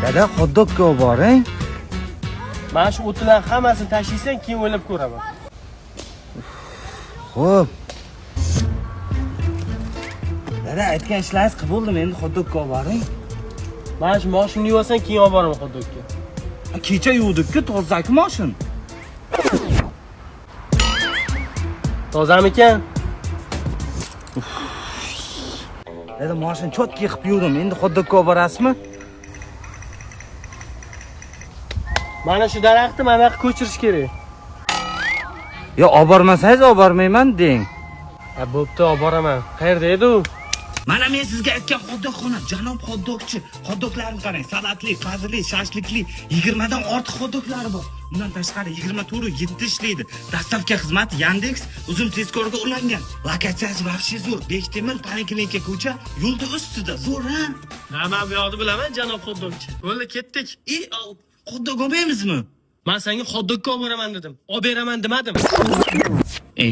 Dada, xotdogga olib boring. Mana shu o'tlarni hammasini tashlaysan, keyin o'ylab ko'raman. Xo'p. Dada, aytgan ishlaringiz qilib bo'ldim, endi xotdogga olib boring. Mana shu moshinani yuvasan, keyin olib boraman xotdogga. Kecha yuvdik-ku, toza-ku moshin. Tozamikan? Dada, moshin chotki qilib yuvdim, endi xotdogga olib borasizmi? Mana shu daraxtni mana bu yoqqa ko'chirish kerak. Yo, olib bormasangiz olib bormayman deng. Ha, bo'pti, olib boraman. Qayerda edi u? Mana men sizga aytgan xotdogxona, janob xotdogchi. Xotdoglarni qarang, salatli, qazili, shashlikli, 20 dan ortiq xotdoglari bor. Bundan tashqari 24/7 ishlaydi. Dastavka xizmati Yandex, Uzum tezkorga ulangan. Lokatsiyasi вообще zo'r. Bektemir poliklinika ko'cha, yo'lda ustida. Zo'r, ha? Ha, men bu yoqni bilaman, janob xotdogchi. Bo'ldi, ketdik. E, xotdog olmaymizmi? Men senga xotdogga olib boraman dedim. Olib beraman demadim. E,